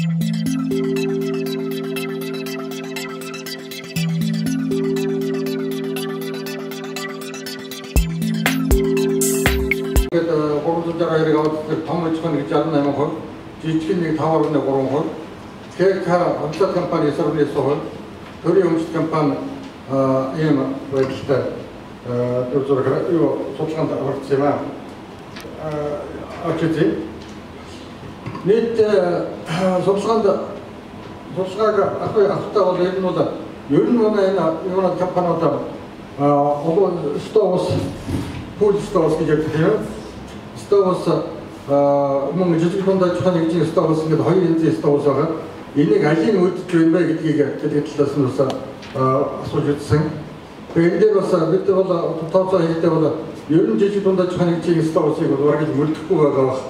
Тэгээд 362-ыг аваад том аж ахуйн нэг 68%, жижиг нэг 5.3%, КК хамтлаг компани 9.9%, төрийн өмчт компани ийм байдалтай төр зураг юу судалгаанд оролцсон юм аа. Очиж нийт судалгаанд судалгааг авахтаа бол ер нь бол ер нь манай энэ юунад компаниуд олон стовс пул стовс гэж ярьдаг юм. Стовс мөн жижиг дунд аж ахуйн нэгжийн стовс ингээд хоёр янзын стовс байгаа. Энийг алийг мөрдөж байна бэ гэдгийг гэдэг талаас нь бас асууж үзсэн. Тэгээ энэ дээр бас бид бол тооцоо хийхдээ бол ер нь жижиг дунд аж ахуйн нэгжийн стовсыг бол бараг л мөрдөхгүй байгаа байх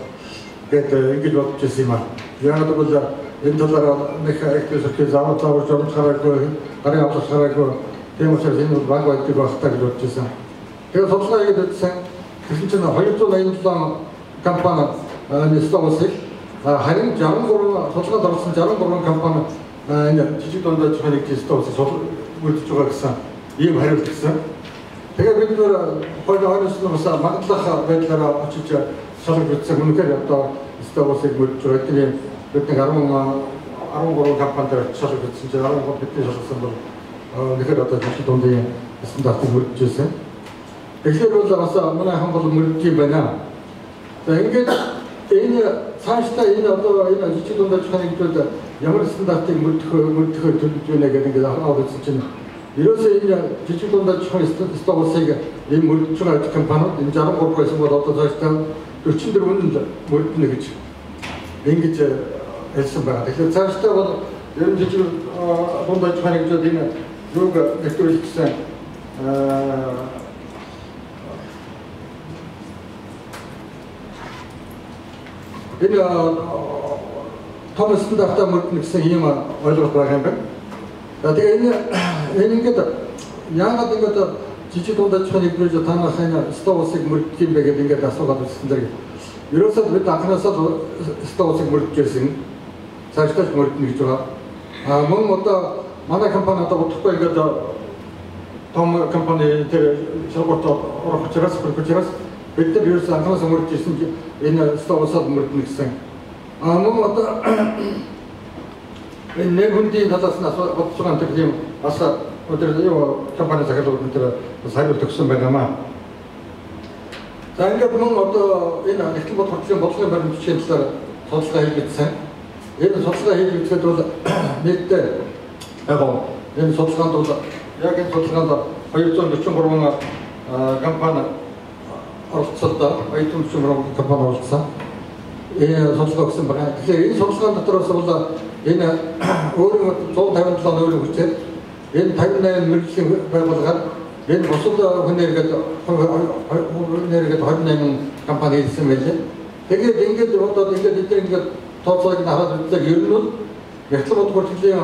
гэдэг ингэж бодож ирсэн юм аа. Яг гэвэл энэ талаар нэг актив сөрхий заавал заавал журмж гараагүй, гарын авлах гараагүй. Тийм учраас энэ бол баг байдаг байх та гэж бодож ирсэн. Тэгээ судалгаа хийгээд үзсэн. Тэгсэн чинь 287 компани энэ стовсыг харин 63 судалгаанд орсон 63 компани энэ жижиг дунд аж ахуйн нэгжийн стовсыг мөрдөж байгаа гэсэн ийм хариулт өгсөн. Тэгээ бид нэр хойноос нь бас магадлах байдлаараа очиж шалгаж үзсэн. Үнэхээр одоо стовсыг мөрдөж байгаа. Тэний бид нэг 13 компани дээр шалгаж үзсэн чинь 13 бидний шалгасан бол үнэхээр одоо жижиг дундын стандартыг мөрдөж байсан. Тэгэхээр бол бас манай хан бол мөрдөж юм байна. За ингээд энэ цаашдаа энэ одоо энэ жижиг дунд аж ахуйн нэгжүүд ямар стандартыг мөрдөхөөр төлөвлөж байна гэдэг ингээд аваад үзсэн чинь ерөөсөө энэ жижиг дунд аж ахуйн стовсыг энэ мөрдөж байгаа аж компаниуд энэ 63 байсан бол одоо цаашдаа 44-нд мөрдөнө гэж ингэж хэлсэн байна. Тэгэхээр цаашдаа бол ер нь жижиг дунд аж ахуйн нэгжүүд энэ юуг нэвтрүүлэх гэсэн энэ том стандартаа мөрдөнө гэсэн ийм ойлголт байгаа юм байна. За тэгээ энэ ингээд яагаад ингээд жижиг дунд аж ахуйн нэгжүүд танах энэ стовсыг мөрдөх юм бэ гэдэг ингээд асуугаад үзсэн зэрэг ерөөсөө бид анхнаасаа стовсыг мөрдөж байсан. Цаашдаа ч мөрдөнө гэж байгаа. А мөн одоо манай компани одоо удахгүй ингээд том компани тэр шалгуурт орох учраас бид нар ерөөсөө анхнаасаа мөрдөж ирсэн энэ стовсыг мөрдөнө гэсэн. А мөн одоо энэ нэг хүндийн талаас нь бодож байгаа юм тийм бас өдөр юу компани захирлууд энэ бас хариулт өгсөн байгаамаа. За ингээд мөн одоо энэ нэгтгэл бод хурлын бодлогын баримт бичгийн талаар судалгаа хийгдсэн. Энэ судалгаа хийж үзэхэд бол нийтдээ яг энэ судалгаанд бол яг энэ судалгаанд 243 компани оролцсон да. 243 компани оролцсон. Энэ судалгаа өгсөн байгаа. Тэгэхээр энэ судалгаан дотроос бол энэ өөрийн 157 өөрийн хүчээр энэ 58 мэргэжлийн байгууллагаар энэ бусад хүнээргээд 28 компани хийсэн байлээ. Тэгээд ингээд бодоод ингээд эдгээр ингээд тооцоог нь хараад үзлээ. Ер нь бол Хятад бод хурлын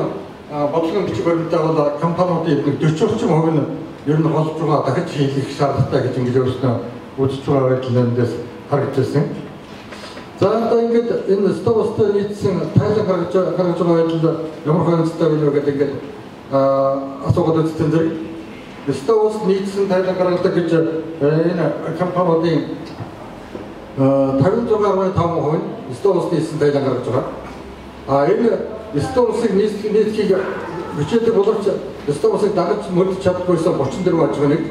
бодлогын бичиг баримтаа бол компаниудын 40 орчим хувь нь ер нь холж байгаа дахиж хийх шаардлагатай гэж ингэж өөрснөө үзэж байгаа байдал эндээс харагдаж байсан. За одоо ингээд энэ стовстой нийцсэн тайлан гаргаж байгаа байдал ямар хөнцтэй вэ гэдэг ингээд асуугаад үзсэн зэрэг стовс нийцсэн тайлан гаргадаг гэж энэ компаниудын 56.5% нь стовс нийцсэн тайлан гаргаж байгаа. А энэ стовсыг нийцхийг хичээдэг боловч стовсыг дагаж мөрдөж чадахгүйсэн 34 аж ахуйн нэг.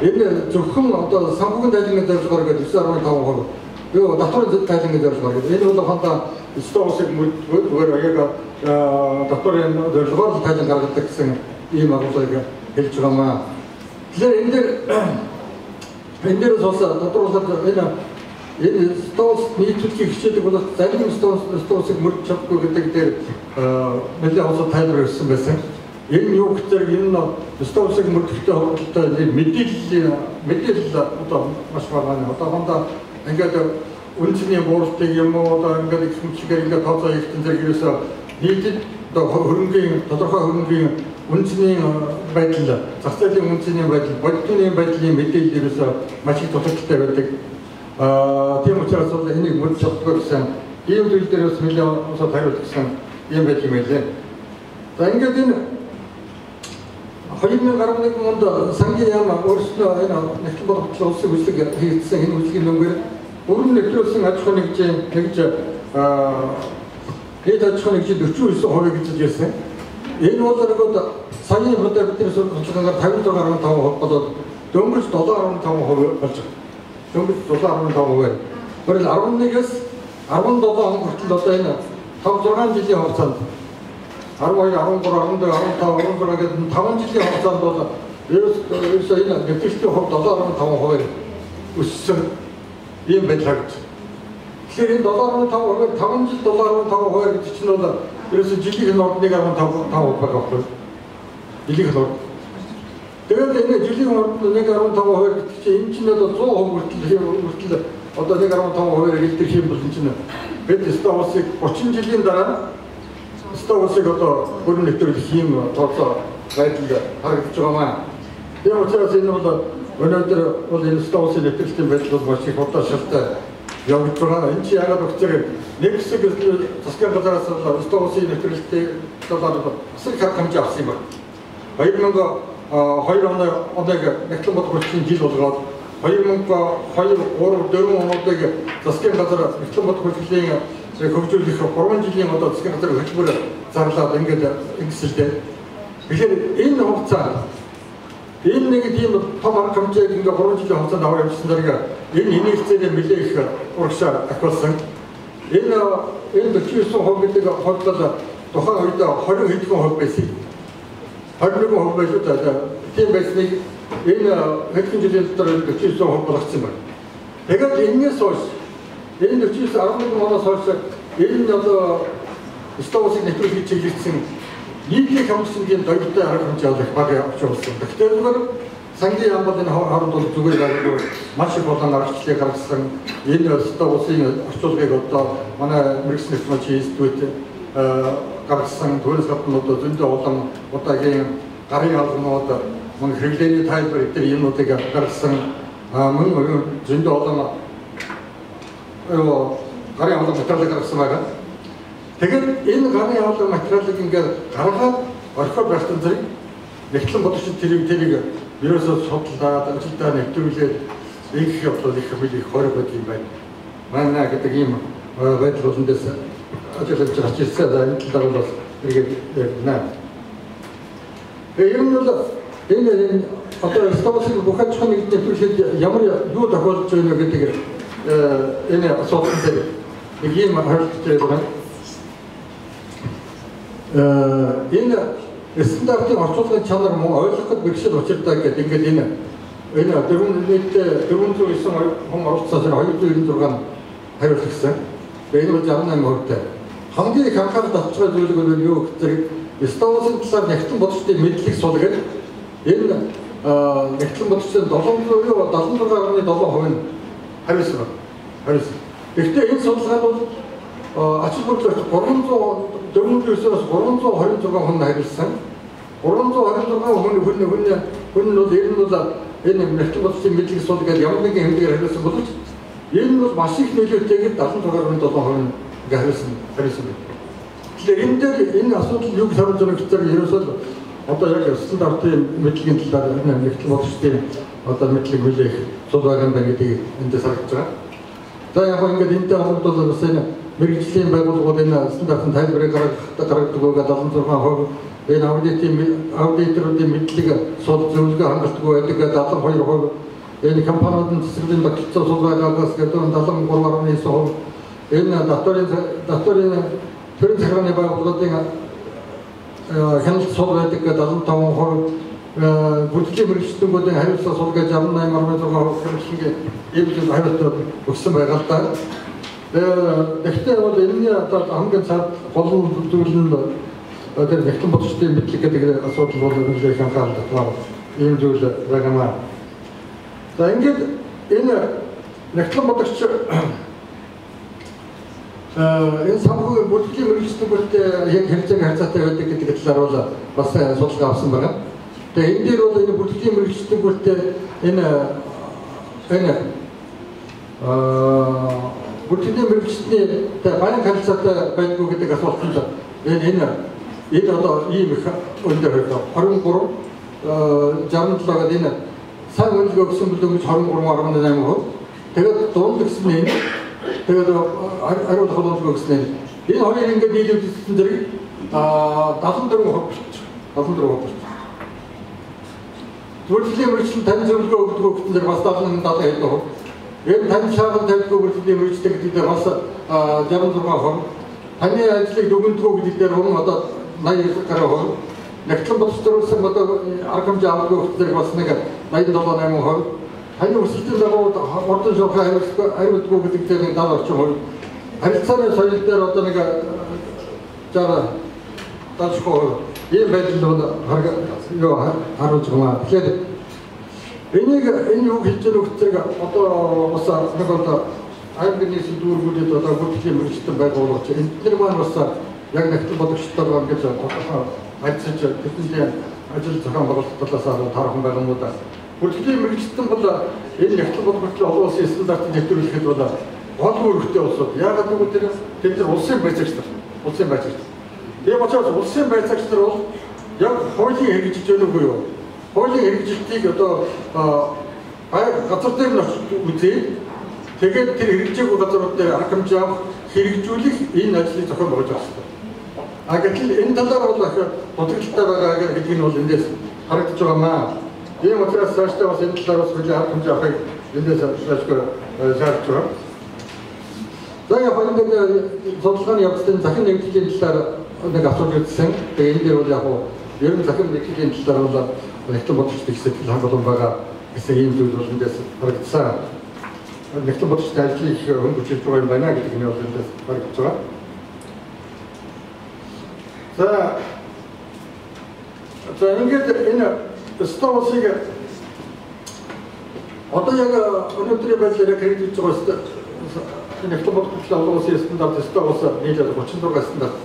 Энэ зөвхөн одоо санхүүгийн тайлангийн зорилгоор гэдэг 9.5%. Юу татварын тайлангийн зорилгоор гэдэг. Энэ бол хонда стовсыг мөрдгөө зүгээр яг татварын зорилгоор тайлан гаргадаг гэсэн ийм агуулгыг хэлж байгаа маа. Тэгэхээр энэ дээрээс бас тодруулаад энэ стовс нийцүүлэхийг хичээдэг бол зарим стовсыг мөрдөж чадахгүй гэдэг дээр нэлээд хосоо тайлбар өгсөн байсан. Энэ юу гэхээр энэ стовсыг мөрдөхтэй холбоотой мэдээлэл одоо маш бага байна. Одоо хондоо ингээд үнцний бууралтыг юм уу одоо ингээд их хүчээр ингээд тооцоо хийх зэрэг ерөөсөө нийтэд одоо хөрөнгийн тодорхой хөрөнгийн үнцний байдал, зах зээлийн үнцний байдал, бодитын байдлын мэдээлэл ерөөсөө маш их дутагдaltaй байдаг. Тийм учраас бол энийг мөрдөж чаддаггүй гэсэн Ийм зүйл дээр бас нэлээд улсад хариулт гэсэн юм байх юм байлээ. За ингээд энэ 2011 онд сангийн яам өөрснөө энэ нэгтгэн бодогдол улсын үйлчлэг хийгдсэн энэ үйлчлэгийн дүнгээр өрн нэвтрүүлсэн аж ахуйн нэгжийн нэгж хэд аж ахуйн нэгжийн 49% гэж хэлсэн. Энэ бол нөгөө саяын хөдөө бидний судалгаагаар 56.5% болоод дөнгөж 7.5% болж байгаа. Дөнгөж 7.5%. Өөрөөр 11-ээс 17 он хүртэл одоо энэ 5 6 жилийн хугацаанд 12, 13, 14, 15, 16 гэдэг 5 жилийн хугацаанд бол ерөөсөө энэ нэвтрэлтийн хувь 7.5% өссөн ийм байдал харагдаж. Тэгэхээр энэ 7.5% 5 жил 7.5% гэдэг чинь бол ерөөсөө жилийн норд 1.5% байгаа байхгүй. Жилийн норд. Тэгээд энэ жилийн норд 1.5% гэдэг чинь энэ чинь одоо 100% хүртэл одоо 1.5% илтгэх юм бол энэ чинь бид ёстой улсыг 30 жилийн дараа ёстой улсыг одоо бүрэн нэвтрүүлэх юм тооцоо байдал харагдаж байгаа маа. Тийм учраас энэ бол өнөөдөр бол энэ ёстой улсын нэвтрүүлгийн байдал бол маш их удаашралтай явагдаж байгаа. Энэ чинь яагаад гэвэл нэг хэсэг засгийн газараас ёстой улсын нэвтрүүлэлтийг талаар асар их арга хэмжээ авсан юм байна. 2002 оныг нэгтлэн бодох хүчний жил болгоод 2002, 3, 4 онуудыг засгийн газар нэгтлэн бодох хүчлийн хөгжүүлэх 3 жилийн одоо засгийн газар хөтөлбөр зарлаад ингээд ингэсэн л дээ. Тэгэхээр энэ хугацаанд энэ нэг тийм том арга хэмжээг ингээд 3 жилийн хугацаанд аваад явуулсан зэрэг энэ инерцээр нэлээ их урагшаа ахиулсан. Энэ 49% гэдэг хувьд бол тухайн үед 20 хэдхэн хувь байсан. 21% байлуу да. Тийм байсныг энэ хэдхэн жилийн дотор 49% болгоцсон байна. Тэгээд энэс хойш энэ 49 11 оноос хойш энэ одоо ёстой улсыг нэвтрүүлэхийг чиглэсэн нийтийн хамтлагийн дойртой арга хэмжээ бол их бага явж болсон. Тэгэхээр зүгээр сангийн яам бол энэ хооронд бол зүгээр байгаагүй маш их олон аргачлалыг гаргасан. Энэ ёстой улсын орчуулгыг одоо манай мэргэжлийн технологийн институт гаргасан. Түүнээс гадна одоо зөндөө олон удаагийн гарын алганууд мөн хэрэглээний тайлбар эдгээр юмнуудыг гаргасан. Мөн зөндөө олон гарын авлага материалыг гаргасан байгаа. Тэгээд энэ гарын авлага материалыг ингээд гаргаад орхиод байхтан зэрэг нэгтлэн бодогчид тэрийг ерөөсөө судлаад ажилдаа нэвтрүүлээд их явдал их хэмжээ их хориг байдаг юм байна. Манай гэдэг ийм байдал болон дэс ажиллаж гарч ирсэн. За энэ талаар бол эргээд ярина. Тэгээд ер нь бол энэ одоо столсын бүх аж ахуйн нэгж нэвтрүүлэхэд ямар юу тохиолдож байна гэдэг энэ асуудал дээр нэг ийм хариулт байна. Энэ стандартын орчуулгын чанар мөн ойлгоход бэрхшээл учирдаг гэдэг ингээд энэ нийтдээ 409 хүн оролцсоос 296 хариулт өгсөн. Энэ бол 68%-тай. Хамгийн их анхаарал татж байгаа зүйл нь юу гэхээр столсын талаар нэгтлэн бодогчдын мэдлэг сул гэдэг энэ нэгтлэн бодогчдын 76.7% нь хариулсан байна. Хариулсан. Гэхдээ энэ судалгаанд бол ач холбогдол 349-оос 326 хүн хариулсан. 326 хүн бол ер нь бол энэ нэгтлэн бодогчдын мэдлэг сул гэдэг ямар нэгэн хэмжээгээр хариулсан боловч энэ бол маш их нөлөөтэйгээр 76.7% нь ингээ хариулсан байна. Тэгэхээр энэ дээр энэ асуудал юу гэж харуулж байгаа гэхээр ерөөсөө одоо яг стандартын мэдлэгийн талаар нэгтлэн бодогчдын одоо мэдлэг хүлээх сул байгаа юм байна гэдгийг эндээс харагдаж байгаа. За яг ингээд энэтэй холбогдол бас энэ мэргэжлийн байгууллагууд энэ стандартын тайлбарыг гаргадаг байгаа 76%, энэ аудиторуудын мэдлэг сул зөвлөгөө хангалтгүй байдаг 72%, энэ компаниудын цэцэрлэгийн тогтолцоо сул байгаагаас гэдэг 73.9%, энэ татварын төрийн захиргааны байгууллагуудын хяналт сул байдаг 75%, бүртгэлийн мэргэжтэнгүүдийн хариуцлага сул гэж 68.6% хэмжлэгийн ийм зүйл хариулт өгсөн байгаа л да. Гэхдээ бол энэний одоо хамгийн цаад гол зүйл нь тэр нэгтлэн бодогчдын мэдлэг гэдэг асуудал бол нэлээд их анхаарал татмаар ийм зүйл байгаа маа. За ингээд энэ нэгтлэн бодогч энэ санхүүгийн бүртгэлийн мэргэжтэнгүүдтэй яг хэрэгцээг харьцаатай байдаг гэдэг талаар бол бас судалгаа авсан байгаа. Тэгээ энэ дээр бол энэ бүртгэлийн мэргэжтэнгүүдтэй энэ бүртгэлийн мэргэжилтний баян харилцаатай байдгүй гэдэг асуултанд энэ одоо ийм их өндөр 23 67 гэдэг энэ сайн үнэлгээ өгсөн бүлэг гэж 23.8%. Тэгээд дунд гэсэн нь энэ. Тэгээд хариулах үнэлгээ өгсөн нь энэ хоёр ингээд нийлүүлсэн зэрэг 74% болчих. 74% болчих. Бүртгэлийн мэргэжил тань зөвлөгөө өгдөг гэсэн зэрэг бас 71 70%. Энэ тань шаардлага тавьдгүй бүртгэлийн мэргэжил гэдэг дээр бас 66%. Таны ажлыг дүгнэдэггүй гэдэг дээр хүн одоо 89 гаруй хувь. Нягтлан боловсруулсан одоо арга хэмжээ авдаггүй гэсэн зэрэг бас нэг 87.8%. Таны өсөлтийн дагуу хурдан шуурхай хариуцдаггүй гэдэг дээр нэг 70 орчим хувь. Харилцааны соёл дээр одоо нэг 60 70%. Ийм байдал бол юу харуулж байгаа. Тэгэхээр энийг энэ юу хэлж байгаа зэрэг одоо бас нэг одоо аймгийн нийслэл дүүргүүдэд одоо бүртгэлийн мэргэжилтэн байгууллагч эдгээр маань бас яг нягтлан бодогчтойгоо ингэж харьцаж тэдний ажил зохион байгуулалт талаас таархан байгаа юм уу да. Бүртгэлийн мэргэжилтэн бол энэ нягтлан бодогчлын олон улсын стандартыг нэвтрүүлэхэд бол гол үүрэгтэй улсууд. Яагаад гэвэл тэд нар улсын байцаагч нар. Улсын байцаагч. Тийм учраас улсын байцаагч нар бол яг хуулийн хэрэгжиж байна үгүй юу? Хуулийн хэрэгжилтийг одоо газар дээр нь очиж үзээд тэгээд тэр хэрэгжээгүй газрууд дээр арга хэмжээ авах, хэрэгжүүлэх энэ ажлыг зохион байгуулж байгаа хэрэгтэй. А гэтэл энэ талаар бол их дутагдaltaй байгаа гэдэг нь бол эндээс харагдаж байгаа маа. Тийм учраас цаашдаа бас энэ талаар бас хуулийн арга хэмжээ авахыг эндээс шаардж байгаа. За яг энэ судалгааны явцын захин нэгтгэлийн талаар нэг асуулт ирсэн. Тэгээ энэ дээр бол яг ер нь захин нэгтгэлийн талаар бол нягтлан бодогчдын сэтгэл хангалуун байгаа гэсэн ийм зүйл бол эндээс харагдсан. Нягтлан бодогчдын ажлыг их хөнгөж хийж байгаа юм байна гэдэг нь бол эндээс харагдаж байгаа. За ингээд энэ столсыг одоо яг өнөөдрийн байдлаар яг хэрэгжиж байгаа нягтлан бодогчлын олон улсын стандарт столс нийлээд 36 стандарт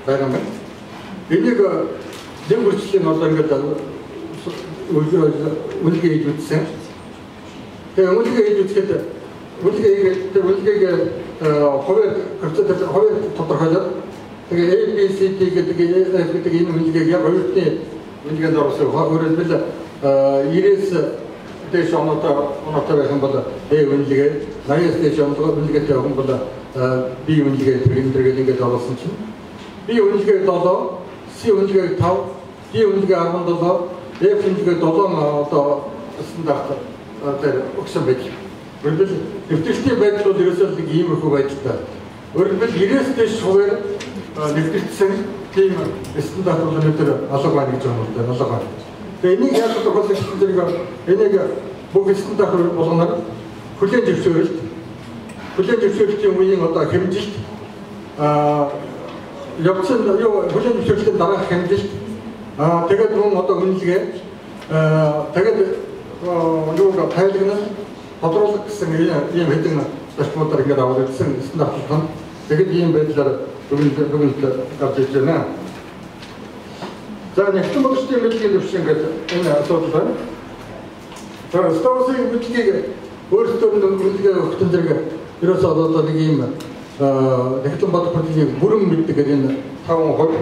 байгаа юм байна. Энийг нэг үрчлэлийн одоо ингээд үнэлгээ хийж үзсэн. Тэгээ үнэлгээ хийж үзэхэд үнэлгээг хувиар коэффициент хувиар тодорхойлоод тэгээ A B C D гэдэг F гэдэг энэ үнэлгээг яг оюутны үнэлгээнд оруулсан. Өөрөөр хэлбэл 90-ээс дээш оноотой байх юм бол A үнэлгээ, 80-аас дээш үнэлгээтэй байх юм бол B үнэлгээ тэр ингээд оруулсан чинь B үнэлгээ 7, C үнэлгээ 5, D үнэлгээ 17, F үнэлгээ 7 одоо стандарт дээр өгсөн байдаг. Өөрөлдөл нэвтрэлтийн байдал бол ерөөсөө нэг иймэрхүү байдалтай. Өөрөлдөл 90-ээс дээш хувиар нэвтрэлтсэн тийм стандарт бол өнөөдөр алга байна гэж байна л да, алга байна. Тэгээ энийг яаж тодорхойлох гэсэн зэрэг энийг бүх стандарт болгоноор хүлээн зөвшөөрөлтийн үеийн одоо хэмжилт явцсан юу хүлээн зөвшөөрлөлийн дараах хэмжилт тэгээд мөн одоо үнэлгээ тэгээд юуг тайлгнал тодруулах гэсэн ийм хэдэн зарчмуудаар ингээд аваад ирсэн стандарт нь тэгээд ийм байдлаар дүгнэлт гарч ирж байна. За нягтлан бодогчдын мэдлэгийн түвшин гэдэг энэ асуудал байна. За столсын мэдлэгийг өөрсдөө нь үнэлгээ өгсөн зэрэг ерөөсөө одоо нэг ийм нягтлан бодох мэдлэгийг бүрэн мэддэг гэдэг энэ 5%,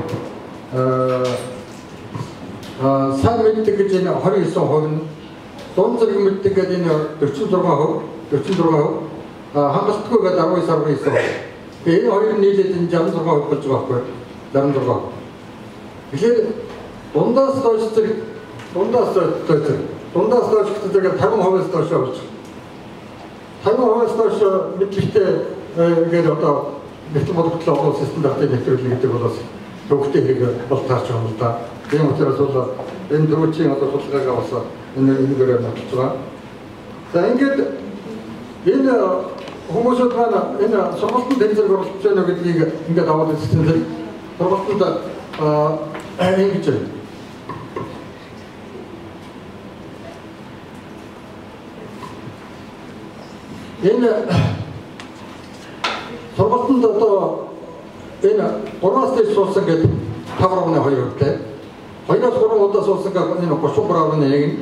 сайн мэддэг гэж энэ 29% нь, дунд зэрэг мэддэг гэдэг энэ 46%, 46%, хангалтгүй гэдэг 19.9%. Тэгээ энэ хоёр нь нийлээд энэ 66% болж байгаа байхгүй 66%. Тэгэхээр дундаас доош зэрэг дундаас доош гэдэг зэрэг 50%-аас доош болж байгаа. 50%-аас доош мэдлэгтэй ингээд одоо нягтлан бодогдлоо олон улсын стандартыг нэвтрүүлнэ гэдэг бол бас төвхтэй хэрэг бол таарч байгаа юм л да. Тийм учраас бол энэ дөрвчийн одоо судалгаагаа бас энэ энэгээр нотолж байгаа. За ингээд энэ хүмүүсүүд маань энэ сургалтанд хэн зэрэг оролцож байна гэдгийг ингээд аваад үзсэн зэрэг сургалтанд ингэж байна. Энэ сургалтанд одоо энэ 3-аас дээш суусан гэдэг 5.2%-тай. 2-аас 3 удаа суусан гэдэг энэ 33.1,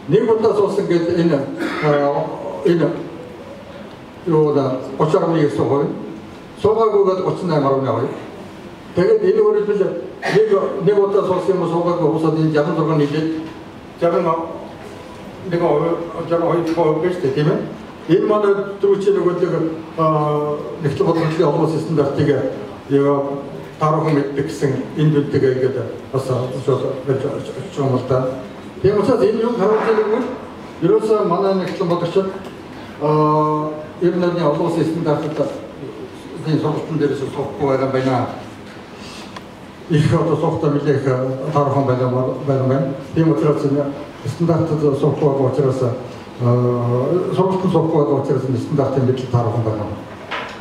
нэг удаа суусан гэдэг энэ юу 30.9%, суугаагүйгээд 38.2%. Тэгээд энэ өөрөлдөл нэг удаа суусан юм суугаагүй хүмүүсд энэ 66 нийлээд 61% 62% гэж тийм ээ. Энэ манай түрүүчийн нөгөө нэгтлэн бодлогын олон улсын стандартыг таархан мэддэг гэсэн энэ дүнтэйгээ ингээд бас шууд барьж очиж байгаа юм л да. Тийм учраас энэ юм харуулж байгаа нь ерөөсөө манай нэгтлэн бодлогчид ер нь олон улсын стандартад энэ сургалтын дээрээс суухгүй байгаа юм байна. Их одоо суухтаа нэлээх таархан байгаа байна. Тийм учраас энэ стандартад суухгүй байгаа учраас сургалтанд суухгүй байгаа учраас стандартын мэдэл таархан байгаа.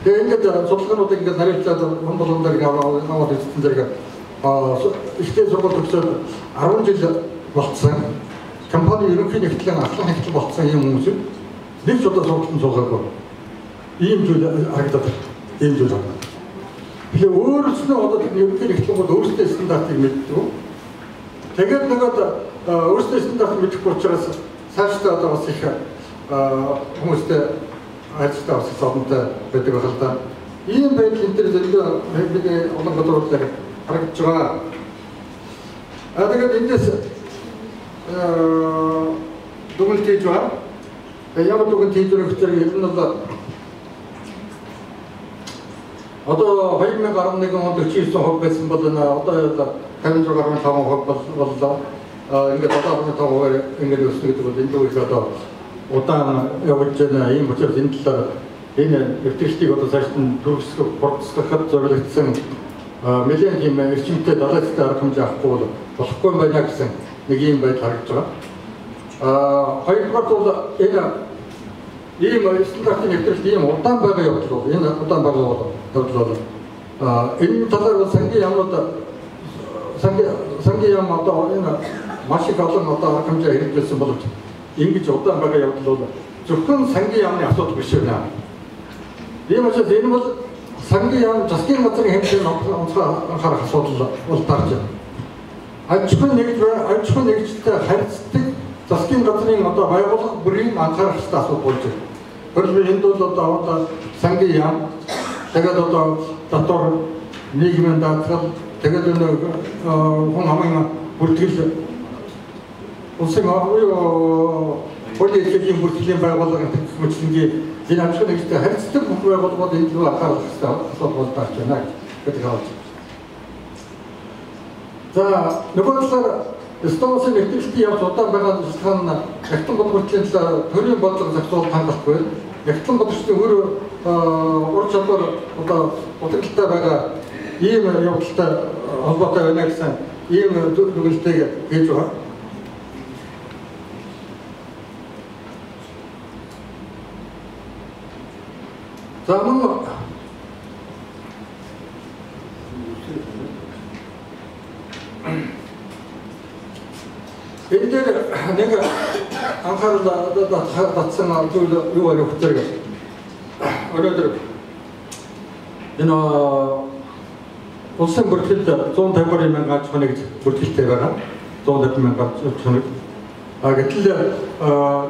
Тэгээ ингээд судалгаануудыг ингээд нарийвчлаад хүн болгон дээр аваад үзсэн зэрэг ихтэй сургууль төгсөөд 10 жил болцсон компани ерөнхий нэгтлэн ахлах нэгтэл болцсон юм хүмүүс нэг ч удаа сургалтанд суугаагүй. Ийм зүйл харагдаад байна. Ийм зүйл харагдаад. Тэгэхээр өөрсдөө одоо ерөнхий нэгтлэн бол өөрсдөө стандартыг мэддэг. Тэгээд нөгөө өөрсдөө стандарт мэдэхгүй учраас цаашдаа одоо бас их хүмүүстэй ажиллагаа бас зовлонтой байдаг байх л да. Ийм байдал энэ төр зөндөө бидний олон газруудаар харагдаж байгаа. Тэгээд эндээс дүгнэлт хийж байгаа. Ямар дүгнэлт хийж байгаа гэхээр ер нь бол одоо 2011 онд 49% байсан бол одоо 56.5% боллоо. Ингээд 7.5%-аар ингээд өснө гэдэг бол энэ дүүх одоо удаан явж байна. Ийм учраас энэ талаар энэ нэвтрэлтийг одоо цаашд нь төгсгөх, хурцлахад зориулагдсан нэлээд тийм эрчимтэй далайцтай арга хэмжээ авахгүй бол болохгүй байна гэсэн нэг ийм байдал харагдаж байгаа. Хоёрдугаар бол энэ ийм стандартын нэвтрэлт ийм удаан байгаа явдал бол энэ удаан байгаа явдал бол энэ талаар бол сангийн яамнууд сангийн яам одоо энэ маш их олон одоо арга хэмжээ хэрэгжүүлсэн боловч ингэж удаан байгаа явдал бол зөвхөн сангийн яамны асуудал биш байна. Тийм учраас энэ бол сангийн яам засгийн газрын хэмжээнд онцгой анхаарах асуудал бол таарч байна. Аж ахуйн нэгжтэй харьцдаг засгийн газрын одоо байгууллага бүрийн анхаарах ёстой асуудал болж байна. Хөрөлбөр энд бол одоо сангийн яам, тэгээд одоо татвар, нийгмийн даатгал, тэгээд хүн амын бүртгэл, улсын хуулийн эрхлэлийн бүртгэлийн байгууллага гэх мэтчилэнгийн энэ аж ахуйн нэгжтэй харьцдаг бүх байгууллагууд энэ рүү анхаарах ёстой асуудал болж таарч байна гэдэг харуулж байна. За нөгөө талаар Эстосын нэвтрэлтийн явц удаан байгаа шалтгаан нь нягтлан бодлогын талаар төрийн бодлого зохицуулалт хангалтгүй. Нягтлан бодлогчдын өөр ур чадвар одоо дутагдaltaй байгаа ийм явдалтай холбоотой байна гэсэн ийм дүгнэлтийг хийж байгаа. За мөн энэ дээр нэг анхаарал татсан зүйл юу вэ гэхээр өнөөдөр энэ улсын бүртгэлд 150 мянган аж ахуйн нэгж бүртгэлтэй байгаа. 150 мянган аж ахуйн нэг. Гэтэл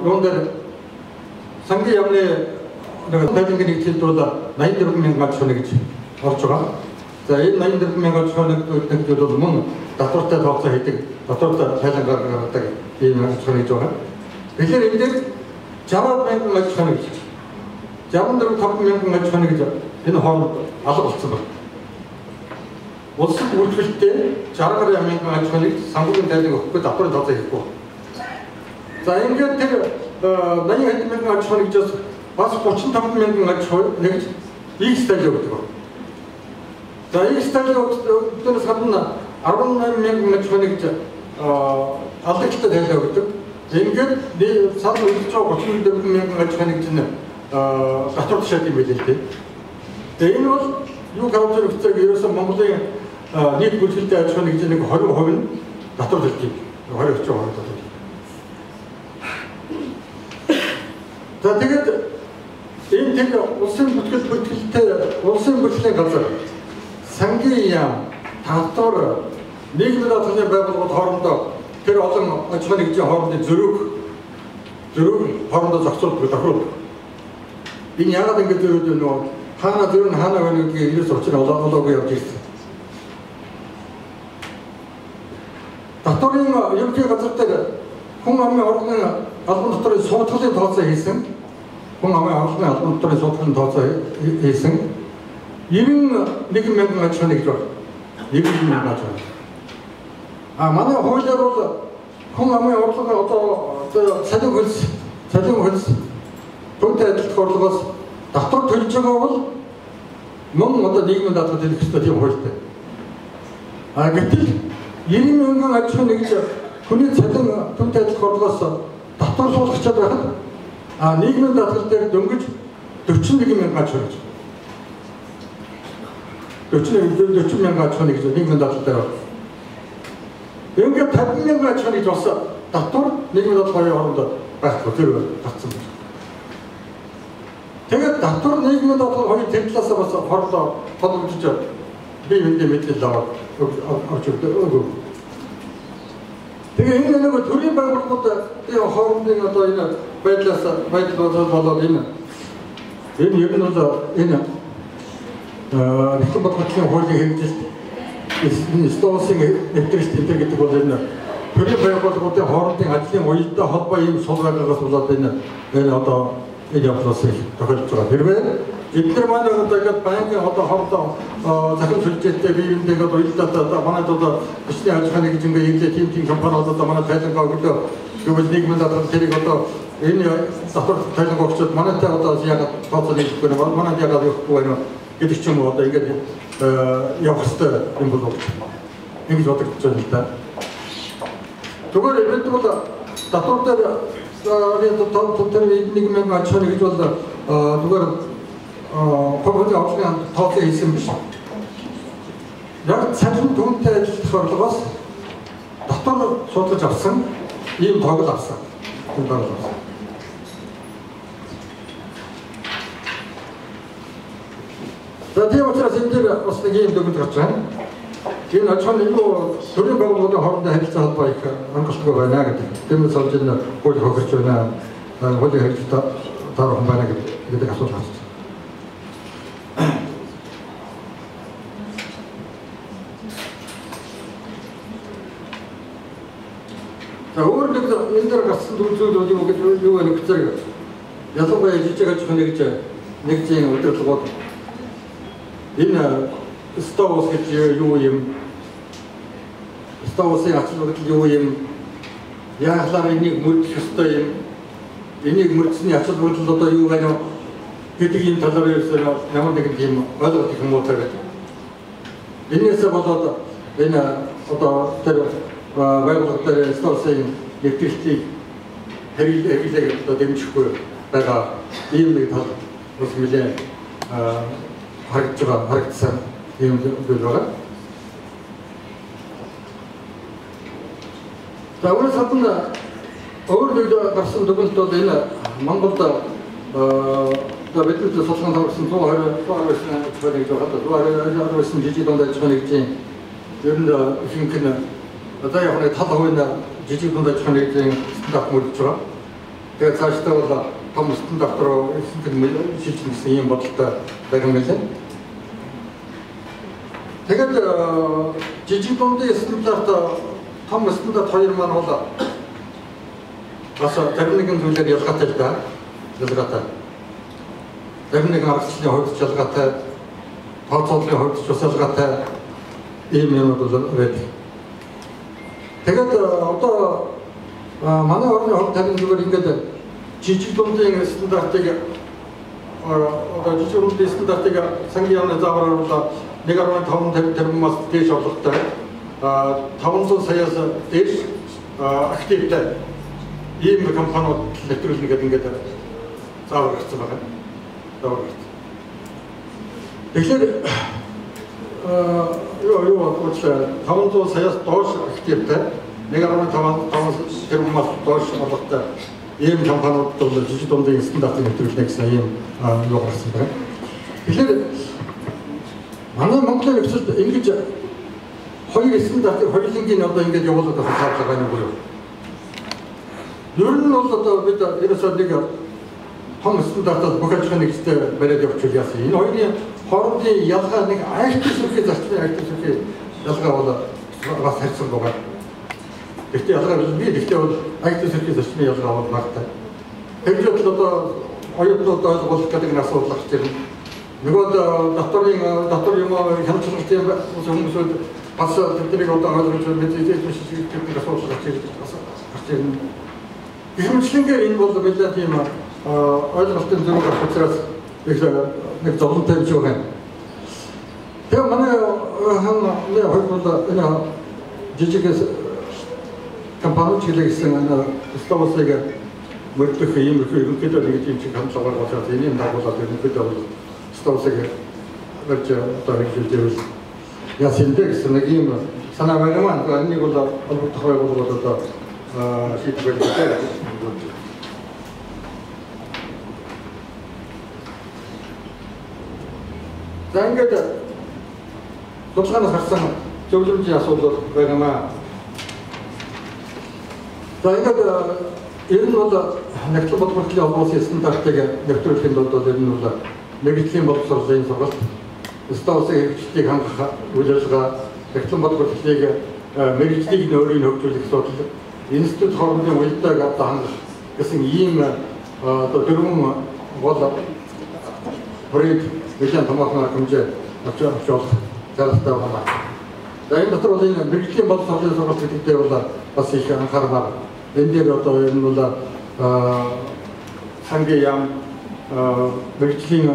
юун дээр сангийн яамны нэг тайлангийн нэгдлэлд бол 84 мянган аж ахуйн нэгж орж байгаа. За энэ 84 мянган аж ахуйн нэгж бол мөн татвартай тооцоо хийдэг, татвартай тайлан гаргадаг ийм аж ахуйн нэгж байгаа. Тэгэхээр энэ дээр 60 мянган аж ахуйн нэгж, 64 мянган аж ахуйн нэгж энэ хооронд алга болсон байна. Улсын бүртгэлтэй 60 гаруй мянган аж ахуйн нэгж санхүүгийн тайлан өгөхгүй, татварын тооцоо хийхгүй. За ингээд тэр 80 мянган аж ахуйн нэгжээс бас 35 мянган аж ахуйн нэгж X тайлан өгдөг. За X тайлан өгдөнөөс гадна 18 мянган аж ахуйн нэгж алдагчтай тайлан өгдөг. Ингээд санал өгч байгаа 34 мянган аж ахуйн нэгж нь татвар тушаад юм билээ л дээ. Тэгээ энэ бол юу харуулж байгаа гэхээр ерөөсөө Монголын нийт бүртгэлтэй аж ахуйн нэгж нэг 20% нь татвар төлж байна. 20% татвар. За тэгээд энэ тэр улсын бүртгэлтэй улсын бүртгэлийн газар сангийн яам, татвар, нийгмийн даатгалын байгууллагууд хоорондоо тэр олон аж ахуйн нэгжийн хоорондын зөрүүг хоорондоо зохицуулдаг, тохируулдаг. Энэ яагаад ингэж зөрөөд байна вэ? Хаана зөрөө нь хаана байна гэдгийг ерөөс учир олоогүй явж ирсэн. Татварын ерөнхий газар дээр хүн амын орлогын албан дотрын суудгалын тооцоо хийсэн. Хүн амын орлогын албан дотрын суудгалын тооцоо хийсэн. 91 мянган аж ахуйн нэгж байна. 91 мянган аж ахуй. А манай хуулиар бол хүн амын орлогын одоо цалин хөлс түүнтэй адилтгах орлогоос татвар төлж байгаа бол мөн одоо нийгмийн даатгал төлөх ёстой тийм хуультай. А гэтэл 90 мянган аж ахуйн нэгж хүний цалин түүнтэй адилтгах орлогоос татвар суулгачаад байхад а нийгмийн даатгал дээр дөнгөж 41 мянган аж ахуйн нэгж. 40 мянган аж ахуйн нэгж нийгмийн даатгал дээр байна. Ингээд 50 мянган аж ахуйн нэгж бас татвар нийгмийн даатгал хоёрын хооронд байхгүй тэр гарцсан байна. Тэгээд татвар нийгмийн даатгал хоёр тэр талаасаа бас хорлоо холбогдож бие биендээ мэдээлэл аваад авч өгдөг. Тэгээ энэ нэг төрийн байгууллагууд хоорондын одоо энэ байдлаас байдал болоод энэ ер нь бол энэ нэгэн бодлогын хуулийн хэрэгжилт энэ СДОС-ын нэвтрэлт энэ гэдэг бол энэ төрийн байгууллагуудын хоорондын ажлын уялдаа холбоо ийм сул байгаагаас болоод энэ одоо энэ явдлаас их тохиолдож байгаа. Хэрвээ эдгээр маань одоо ингээд банкын одоо хоорондоо захин сүлжээтэй бие биендээ ингээд уялдаатай одоо манайд одоо бичний аж ахуйн нэгж ингээд ирлээ тийм компаниуд одоо манай тайлангаа өглөө гэвэл нийгмийн даатгал тэрийг одоо энэ татвар тайлангаа өгчөөд манайтай одоо яагаад тооцоо нийлэхгүй байна, манайд яагаад өгөхгүй байна гэдэг ч юм уу одоо ингээд явах хэрэгтэй юм болов ингэж бодогдож байна л да. Зүгээр бид бол татвар дээр тэр 1 мянган аж ахуйн нэгж бол зүгээр хувийн орлогын тооцоо хийсэн биш. Яг цалин түүнтэй адилтгах орлогоос татвар суулгаж авсан ийм тоог л авсан. Тийм тоог л авсан. За тийм учраас энэ дээр бас нэг ийм дүгнэлт гарч байна. Энэ аж ахуйн юу төрийн байгууллагын хоорондын харилцаа холбоо их хангалтгүй байна гэдэг. Тиймээс олж энэ хууль хохирч байна. Хуулийн хэрэгжилт таарах байна гэдэг асуулт гарч байна. За өөр нэг энэ дээр гарсан зүйл юу гэж юу вэ гэхээр ялангуяа жижиг аж ахуйн нэгж нэгжийн удирдлагууд энэ СДОС гэж юу юм? СДОС-ын ач холбогдол юу юм? Яаглаар энийг мөрдөх ёстой юм? Энийг мөрдсөний ач холбогдол одоо юу байна гэдэг ийм талаар ерөөсөө ямар нэгэн тийм ойлголт их муутай байдаг. Энээсээ болоод энэ одоо тэр байгууллага дээр СДОС-ын нэвтрэлтийг хэрэглээг одоо дэмжихгүй байгаа ийм нэг тал бас нэлээд харагдж байгаа, харагдсан ийм зүйл байгаа. За үүнээс гадна өөр нэг гарсан дүгнэлт бол энэ Монголд одоо бидний судалгаанд орсон 120 129 гэж байгаа. 129 жижиг дунд аж ахуйн нэгжийн ер нь ихэнх нь одоо яг нэг тал хувийн жижиг дунд аж ахуйн нэгжийн стандарт мөрдөж байгаа. Тэгээд цаашдаа бол том стандарт руу ихэнх нь шилжинэ гэсэн ийм бодолтой байгаа юм байна. Тэгээд жижиг дундын стандарт том стандарт хоёр маань бол бас зарим нэгэн зүйлээр ялгаатай л да. Ялгаатай. Зарим нэгэн аргачлалын хувьд ч ялгаатай, тооцооллын хувьд ч бас ялгаатай ийм юмуд бол байдаг. Тэгээд одоо манай орны хувьд харин зүгээр ингээд жижиг дундын стандартыг одоо жижиг дундын стандартыг сангийн яамны заавраар бол 1.5 тэрбумаас дээш орлоготой 500 саяас дээш активтай ийм компаниуд нэвтрүүлнэ гэдэг ингээд заавар гарсан байна. Заавар гарсан. Тэгэхээр юу уучлаарай 500 саяас доош активтай 1.5 тэрбумаас доош орлоготой ийм компаниуд бол жижиг дундын стандартыг нэвтрүүлнэ гэсэн ийм юу гарсан байна. Тэгэхээр манай Монголын нөхцөлд ингэж хоёр стандартыг хоёулангийн одоо ингэж явуулаад байх шаардлага байна уу? Ер нь бол одоо бид ерөөсөө нэг том стандартад бүх аж ахуйн нэгжтэй бариад явуучвал яасан. Энэ хоёрын хоорондын ялгаа нэг IT сүрхий зарчмын IT сүрхий ялгаа бол бас харьцан байгаа. Гэхдээ ялгаа би гэхдээ бол IT сүрхий зарчмын ялгаа бол багатай. Тэр жишээ одоо оюутнууд ойлгох гэдэг нь асуудал гарч ирнэ. Нөгөө дотор юм хяналтын хүмүүсүүд бас тэднийг одоо ойлгож мэдээж гэдэг асуудал гарч ирнэ. Гэх мэтлэнгээр энэ бол нэлээд тийм ойлголтын зөрүү гарах учраас нэг зовлонтой юм шиг байна. Тэгээ манай ханны хувьд бол энэ жижиг компани чиглэсэн энэ Словосыг мөрдөх иймэрхүү ерөнхийдөө нэг юм шиг хандлага гаргаж энэний дагуулаад ерөнхийдөө бол Словосыг барьж одоо хэрэгжүүлж байвал яасан бэ гэсэн нэг юм санаа байгаа юм. Энийг бол холбогдох байгууллагууд одоо шийдэх байлаа. За ингээд судалгаанаас гарсан зөвлөмжийн асуудал байгаа. За ингээд ер нь бол нягтлан бодлогын холбоо улсын стандартыг нэвтрүүлэхийн тулд бол ер нь бол мэргэжлийн боловсролын сургалт, столсын хэрэгжлийг хангах үйл ажиллагаа, нягтлан бодлогын мэргэжлийг нь өөрийг нь хөгжүүлэх асуудал, институт хоорондын уялдааг одоо хангах гэсэн ийм одоо дөрвөн гол бүрийг нэлээд томоохон хэмжээ авч болох зарлагтай байна. За энэ дотор бол энэ мэргэжлийн боловсролын сургалт гэдэг дээр бол бас их анхаармаар. Энэ дээр одоо ер нь бол сангийн яам, мэргэжлийн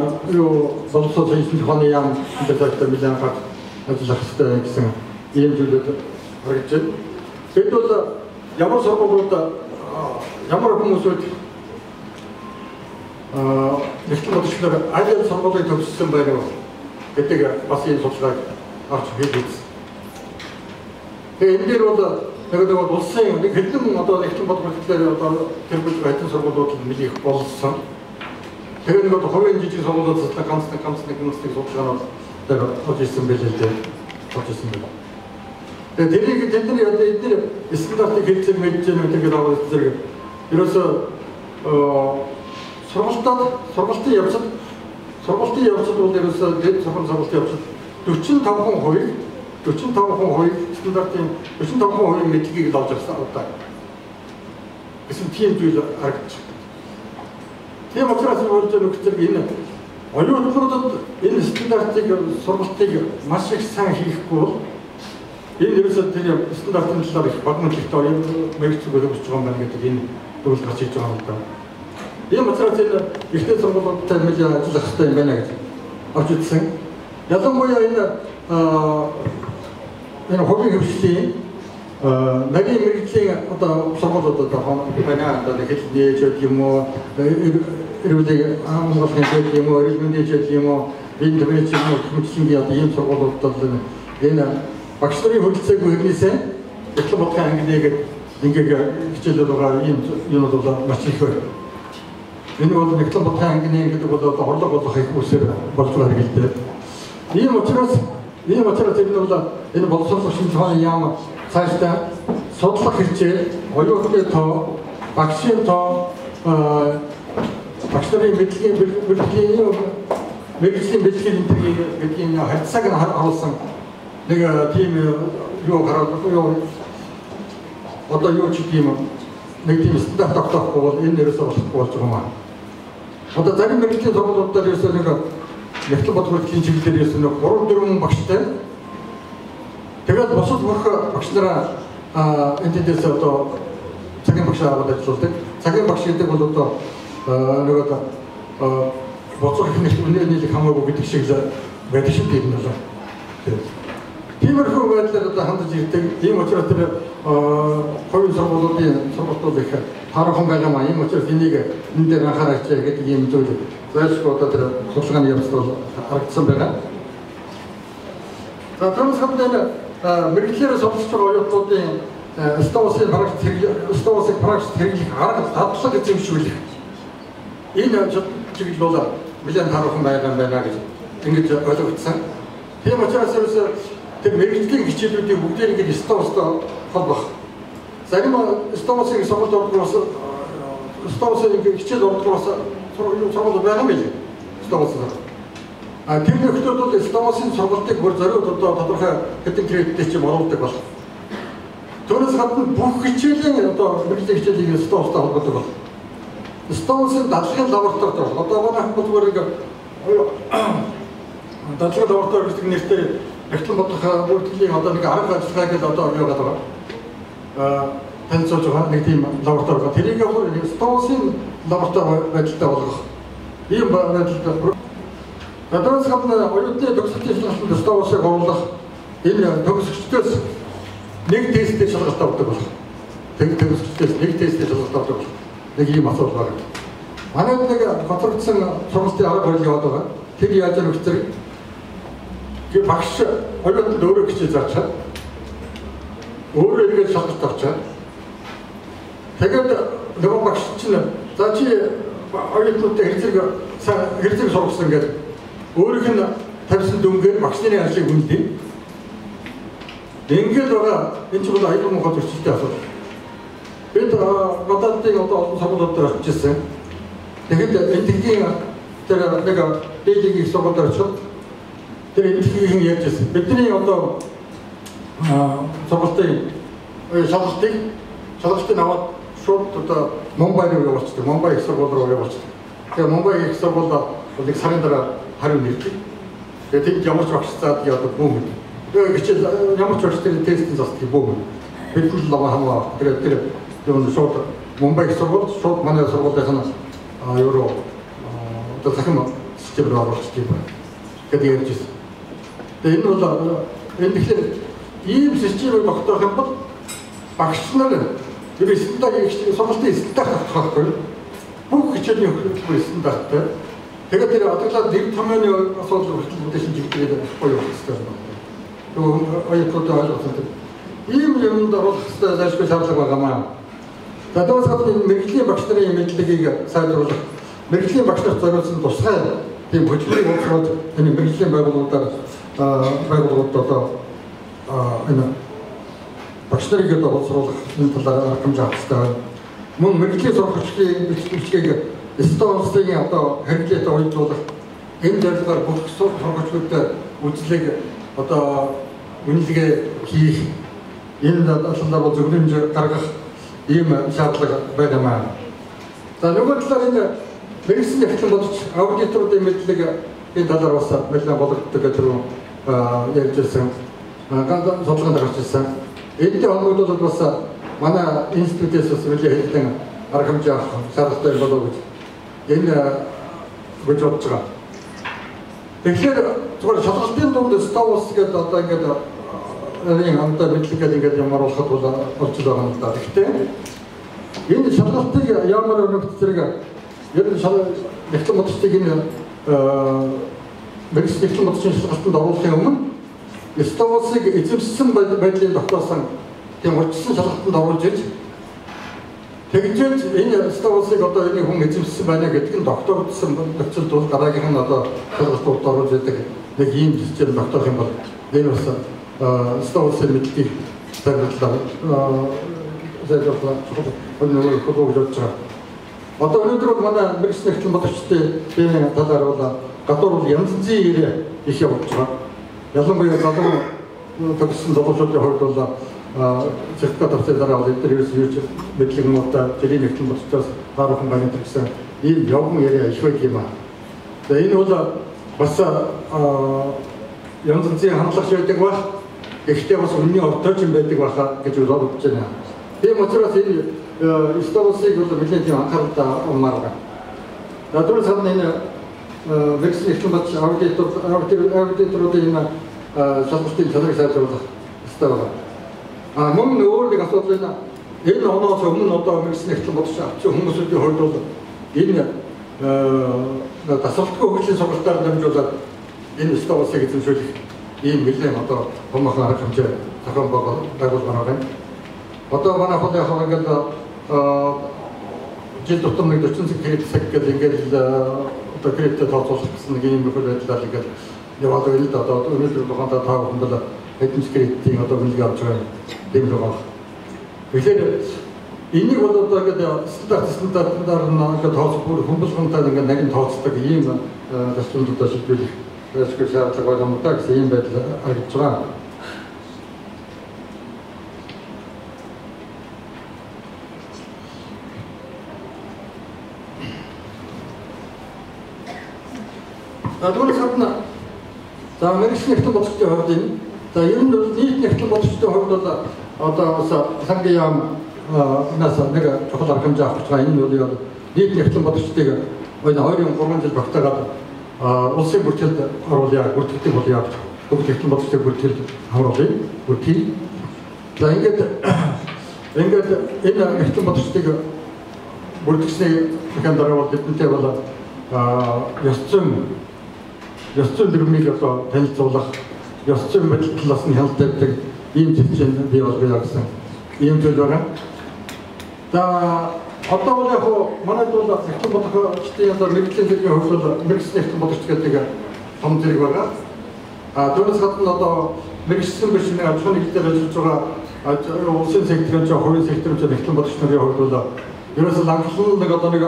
боловсролын шинжилгээ ухааны яам энэ цаашдаа нэлээд анхаарч ажиллах хэрэгтэй гэсэн ийм зүйлүүд харагдаж байна. Бид бол ямар сургуулиуд ямар хүмүүсүүд нэгтгэл бодогчлоор аль аль сургуулийг төгссөн байна вэ гэдэг бас энэ судалгааг авч хийж үзсэн. Тэгээ энэ дээр бол нэг улсын нэг хэдэн одоо нэгтгэл бодлогочлоор одоо тэр бүлэг хэдэн сургуулиуд нэлээх болсон. Тэгээ нэг одоо хувийн жижиг сургуулиуд задлаа ганц нэг судалгаанууд дээр олж ирсэн байлээ л дээ. Олж ирсэн байна. Тэгээ тэрийг тэдний одоо эдгээр стандартыг хэлцээр мэдж байгаа гэдэг дагуу зэрэг ерөөсөө сургалтын явцад бол ерөөсөө дэд сургалтын явцад 45% стандартын 45% мэдлэгийг л олж авсан удаа гэсэн тийм зүйл харагдаж байна. Тийм учраас болж байгаа нөхцөл энэ оюутнуудад энэ стандартыг сургалтыг маш их сайн хийхгүй бол энэ ерөөсөө тэр стандартын талаар их бага мэдлэгтэй мэргэжил хөгжиж байгаа юм байна гэдэг энэ дүгнэлт гарч иж байгаа юм да. Ийм учраас энэ ихтэй сургуулиудтай нэлээд ажиллах хэрэгтэй юм байна гэж авч үзсэн. Ялангуяа энэ хувийн хөгжлийн нарийн мэргэжлийн одоо сургуулиудад байна. Одоо хэл нээж байдаг юм уу, эрүүл хамгаалахын байдаг юм уу, эрүүл мэндийн байдаг юм уу, энэ тэмээ ч юм уу хөгжлийн одоо ийм сургуулиудад энэ багш нарын хүрэлцээгүй хэрнээсээ эхлэн бодлогын ангиныг ингээд хичээлүүд байгаа ийм юмуд бол маш их байна. Энэ бол нэгтлэн бодлогын ангины гэдэг бол одоо хорлог болох их үсээр болж байгаа хэрэгтэй. Ийм учраас энэ бол энэ боловсрол шинжилгээ ухааны яам цаашдаа судлах хичээл, оюутны тоо, багшийн тоо, багш нарын мэдлэгийн мэргэжлийн бэлтгэл гэдгийн харьцааг нь харуулсан нэг тийм юу гараад юу одоо юу ч тийм нэг тийм стандарт тогтоохгүй бол энэ ерөөсөө болохгүй болж байгаа юм аа. Одоо зарим мэргэжлийн сургуулиудаар ерөөсөө нэг нэгтлэн бодлогын чиглэлээр ерөөсөө нэг 3-4 багштай. Тэгээд бусад бүх багш нараа энэ тэндээс одоо цагийн багш аваад ажилладаг. Цагийн багш гэдэг бол одоо нэг одоо боцох их нэг үнэ нийлэх хамаагүй гэдэг шиг л байдаг шиг тийм нь бол. Тиймэрхүү байдлаар одоо хандаж ирдэг. Ийм учраас тэр хувийн сургуулиудын сургалтууд их таархан байгаа маа. Ийм учраас энийг энэ дээр анхаараач гэдэг ийм зүйл зайлшгүй одоо тэр судалгааны явцад бол харагдсан байгаа. За түүнээс гадна мэргэжлээрээ судалж байгаа оюутнуудын столсын практик хэрэглэх арга дадлага эзэмшүүлэх энэ чиглэл бол нэлээд таархан байгаа юм байна гэж ингэж ойлгогдсон. Тийм учраас ерөөсөө тэр мэргэжлийн хичээлүүдийг бүгдээр ингэж столстой холбох. Зарим столсын сургалт ордог бас столсын хичээл ордог бас сургууль байгаа юм билээ. СТОВ улсын сургууль. А тэр нөхдөд бол СТОВ улсын сургалтыг бүр зориуд одоо тодорхой хэдэн кредиттэй ч юм оруулдаг болох. Түүнээс гадна бүх хичээлийн одоо мэргэжлийн хичээлийг СТОВ улстай холбоотой болох. СТОВ улсын дадлагын лабораторид болох. Одоо манай хүмүүс бүр нэг дадлагын лаборатори гэдэг нэртэй Нягтлан бодох бүртгэлийн одоо нэг арга ажиллагаа гэдэг одоо юу гэдэг байгаа. Танилцуулж байгаа нэг тийм лаборатори байгаа. Тэрийг бүр СТОВ улсын лаборатори байдалтай болгох. Ийм байдалтай. Гадаадас гадна оюутны төгсөлтийн шалгалтанд СТОВ улсыг оруулах энэ төгсөгчдөөс нэг тестээр шалгалт авдаг болох. Тэг төгсөгчдөөс нэг тестээр шалгалт авдаг болох. Нэг ийм асуудал байна. Манайд нэг гоцрогдсон сургалтын арга барил яваад байгаа. Тэр яаж нөхцөл багш оюутанд өөрөө хичээл заачаад өөрөө эргээд шалгалт авчаад тэгээд нөгөө багш чинь за чи оюутнуудтай хэрэг сургасан гэдэг өөрийнх нь тавьсан дүнгээр багш нарын ажлыг үнэлдэг. Ингээд байгаа энэ ч бол аюул муухай зөрчилтэй асуудал. Бид гадаадын одоо олон сургуулиуд дээр очиж ирсэн. Тэгэхэд энтхийн тэр нэг дээдийн их сургууль дээр очиход тэр энтхийн ярьж ирсэн. Бидний одоо сургалтын шалгалтыг аваад шууд одоо Мумбай руу явуулчихдаг. Мумбай их сургууль руу явуулчихдаг. Тэгээ Мумбай их сургууль бол нэг сарын дараа хариу нэрдэг. Тэгээ тэнд ямар ч багш заадаг яадаг бүүм. Тэгээ хичээл ямар ч багш тэр тестийн засдаг бүүм. Бид л лава хамаа. Тэгээ тэр юм шууд Мумбай их сургууль шууд манай сургуулийнх нь юу руу одоо цахим систем рүү оруулчихдаг юм байна. Гэдэг ярьж ирсэн. Тэгээ энэ бол энэ тэгэхээр ийм системийг тогтоох юм бол багш нар тэр стандарт сургалтын стандарт тогтоох байхгүй. Бүх хичээлийн хөтөлбөр стандарттай. Тэгээд тэр адаглаад нэг томьёоны асуудал хүртэл бүтээсэн жигдгээд байхгүй явах хэрэгтэй байна. Тэгээ оюутнуудын ойлгосон. Ийм юмд оруулах хэрэгтэй зайлшгүй шаардлага байгаамаа. За түүнээс гадна энэ мэргэжлийн багш нарын мэдлэгийг сайжруулах, мэргэжлийн багш нарт зориулсан тусгай тийм хөтөлбөрийг боловсруулж энэ мэргэжлийн байгууллагуудаар байгууллагууд одоо энэ багш нарыг одоо боловсруулах энэ талаар арга хэмжээ авах хэрэгтэй байна. Мөн мэргэжлийн сургалтын бичгийг СТОВ улсын одоо хэрэглээтэй уялдуулах энэ зорилгоор бүх сургагчдад үзлэг одоо үнэлгээ хийх энэ талаар бол зөвлөмж гаргах ийм шаардлага байгаа юм аа. За нөгөө талаар энэ мэргэжлийн нягтлан бодогч аудиторуудын мэдлэг энэ талаар бас нэлээд болгодог гэдэг рүү ярьж ирсэн. Судалгаанд гарч ирсэн. Энэтэй холбогдуулбал бас манай институтээс бас нэлээд хэдэн арга хэмжээ авах шаардлагатай болов гэж энэ гэж бодож байгаа. Тэгэхээр зүгээр шалгалтын дунд СТОВ улс гэдэг одоо ингээд энэ хамтаа мэдлэг гэдэг ингээд юм оруулахад бол болж байгаа юм л да. Гэхдээ энэ шалгалтыг ямар өнөгт зэрэг ер нь нягтлан бодогчдыг энэ мэргэжлийн нягтлан бодогчийн шалгалтанд оруулахын өмнө СТОВ улсыг эзэмшсэн байдлын тогтоосон тийм урьдчилсан шалгалтанд оруулж иж тэгжээж энэ СТОВ улсыг одоо энэ хүн эзэмшсэн байна гэдэг нь тогтоогдсон нөхцөлд бол дараагийнх нь одоо шалгалтууд оруулж идэг нэг ийм систем тогтоох юм бол энэ бас СТОВ улсын мэдлэгийг сайжруулах чухал гэж бодож байгаа. Одоо өнөөдөр бол манай мэргэжлийн нягтлан бодогчдын талаар бол гадуур бол янз янзын яриа их явуулж байгаа. Ялангуяа залуу төгссөн залуучуудын хувьд бол сертификат авсны дараа бол эдгээр ерөөс юу ч мэдлэг муутай жирийн нягтлан бодогчдоос таархан байна гэсэн ийм явган яриа их байдаг юм аа. За энэ бол бас янз янзын хандлага байдаг байх. Гэхдээ бас үнний ортооч юм байдаг байхаа гэж бодож байна. Тийм учраас энэ СТОВ улсыг бол нэлээд тийм анхааралтай авмаар байгаа. За түүнээс гадна энэ мэргэжлийн нягтлан бодогч аудиторуудын энэ шалгалтын чанарыг сайжруулах ёстой байгаа. А мөн өөр нэг асуудал энэ энэ оноос өмнө одоо мэргэжлийн нягтлан бодогч авсан хүмүүсүүдийн хувьд бол энэ дасгалтгүй хөгжлийн сургалтаар дамжуулаад энэ СТОВ улсыг эзэмшүүлэх ийм нэлээд одоо томоохон арга хэмжээ зохион байгуулмаар байна. Одоо манай хол яг ингээд жил тутам нэг 40 цаг кредит цаг гэдэг ингээд одоо кредитээ тооцоолох гэсэн нэг ийм нөхцөл байдлаар ингээд яваад байна л да. Одоо өнөөдөр тухайдаа та бүхэн бол хэдэн ч кредитийн одоо үнэлгээ авч байгаа юм тийм л байгаа. Тэгэхээр Энийг бол одоо ингээд стандартаар нь ингээд тооцох бүр хүмүүлгэнтэй ингээд нарийн тооцдог ийм зарчмуудаа шийдвэрлэх хэрэггүй шаардлага байгаа юм да гэсэн ийм байдал харагдаж байгаа. За түүнээс гадна за мэргэжлийн нэгтгэл бодогчдын хувьд энэ за ер нь бол нийт нэгтгэл бодогчдын хувьд бол одоо бас сангийн яамнаас нэг чухал арга хэмжээ авах гэж байгаа. Энэ бол нийт нэгтгэл бодогчдыг энэ 2-3 жил багтаагаад улсын бүртгэлд оруулъя, бүртгэдэг болъё гэж бүгд нэгтгэл бодогчдыг бүртгэлд хамруулъя, бүртгий. За ингээд энэ нэгтгэл бодогчдыг бүртгэсний дараа бол бидэнтэй бол ёс зүйн дүрмийг одоо танилцуулах, ёс зүйн мэдэл талаас нь хяналт тавьдаг ийм зэвчэн бий болгоё гэсэн ийм зүйл байгаа. За одоо бол яг манайд бол нэгтгэл бодогчдын одоо мэргэжлийн зэргийн хувьд бол мэргэжлийн нэгтгэл бодогч гэдэг том зэрэг байгаа. А түүнээс гадна одоо мэргэжсэн биш нэг аж ахуйн нэгдлээр ажиллаж байгаа улсын секторын ч хувийн секторын ч нэгтгэл бодогч нарын хувьд бол ерөөсөө лангалан нэг одоо нэг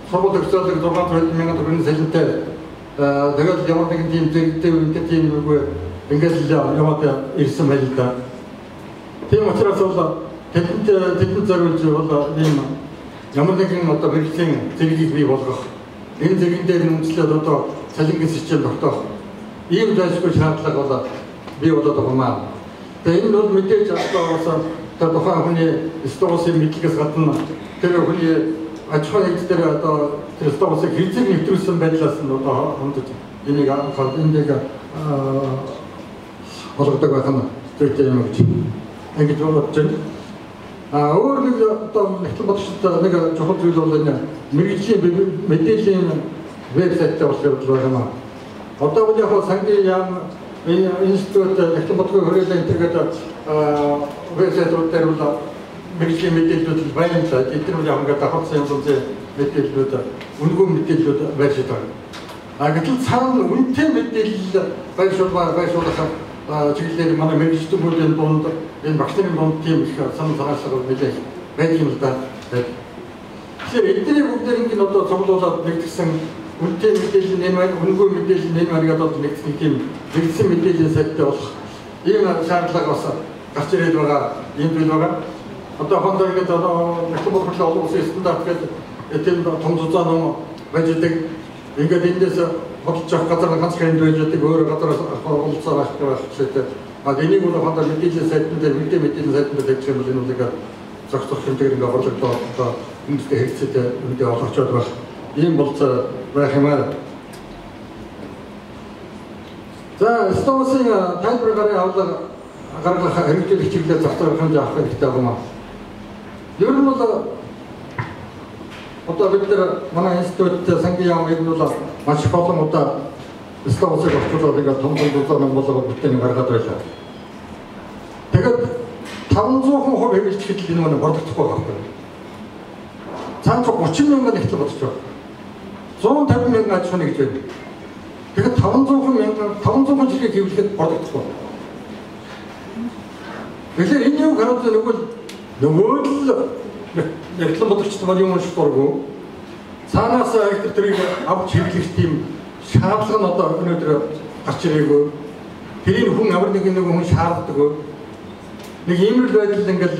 сургууль төгсөөлөг 600 мянган төгрөгийн цалинтай тэгэл ямар нэгэн тийм зэрэгтэй үнэтэй тийм үгүй ингээд л яваад ирсэн байл л да. Тийм учраас бол тэдэнд зориулж бол ийм ямар нэгэн одоо мэргэжлийн зэргийг бий болгох, энэ зэрэгэн дээр үндэслээд одоо цалингийн систем тогтоох ийм зайлшгүй шаардлага бол бий болоод байгаа юм аа. Тэгээ энэ бол мэдээж одоо бас тухайн хүний статусын мэдлэгээс гадна тэр хүний аж ахуйн нэгдэл дээр одоо тэр статусыг хэзээ нэвтрүүлсэн байдлаас нь одоо хандаж энийг энийг олгодог байх нь зүйтэй юм гэж ингэж бодож байна. А өөр нэг одоо нэгтгэл бодогчдод нэг чухал зүйл бол энэ мэргэжлийн мэдээллийн вебсайттай болох явдал байгаа юм аа. Одоо бол яг сангийн яам институт нэгтгэл бодгийн хүрээлэн энэ гэдэг вебсайтууд дээр бол мэргэжлийн мэдээллүүд байна л да. Эдгээр нь яг ингээд давхарсан янз бүрийн мэдээллүүд, үнэгүй мэдээллүүд байж байгаа. А гэтэл цаана үнэтэй мэдээлэл байршуулах чиглэлээр манай мэргэжлүүдийн дунд энэ багш нарын дунд тийм их санал санаачлага нэлээх байдаг юм л да. Тэгэхээр эднийг бүгдээр ингээд одоо цуглуулад нэгдсэн үнэтэй мэдээлэл нэмэр байна, үнэгүй мэдээлэл нэмэр байна гэдэг одоо нэгдсэн тийм нэгдсэн мэдээллийн сайттай болох ийм шаардлага бас гарч ирээд байгаа ийм зүйл байгаа. Одоо хондоо ингээд одоо нэгтгэл бодлого олон улсын стандарт гэдэг тийм том зузаан ном байж идэг. Ингээд эндээс хөдөлж авах газар ганц хэнд байж идэг, өөр газараас олцоор авах байх жишээтэй. А энийг бол хондоо мэдээллийн сайтан дээр мэдээллийн сайтан дээр тавьчих юм бол энэ бол зохицох хэмжээгээр ингээд орлогдоо одоо хүмүүстэй хэрэгцээтэй мэдээ олгочод байх ийм болцоо байх юм аа. За статусын тайлбар гарын авлага гаргах хэрэгжүүлэх чиглэлээр зохицох хэмжээ авах хэрэгтэй байгаа юм аа. Ер нь бол одоо бид нар манай институт сангийн яам ер нь бол маш их олон удаа статусыг орчуулаад ингээд том том зузаан ном болгоод бүтээн гаргаад байлаа. Тэгээд 500% хэрэгжихэд л энэ манай бордохдохгүй байгаа байхгүй. Цаана 30 мянган нэгтгэл бодож байгаа. 150 мянган аж ахуйн нэгж байна. Тэгэхээр 500 мянган 500 жиргээ хэвлэхэд бордохдохгүй. Тэгэхээр энэ юу харуулж нөгөө л нэгтлэн бодогчд маань юм унших дургүй. Цаанаас электр тэрийг авч хэрэглэх тийм шаардлага нь одоо өнөөдөр гарч ирээгүй. Тэрийг хүн ямар нэгэн нэг хүн шаарддаг. Нэг ийм л байдал ингээл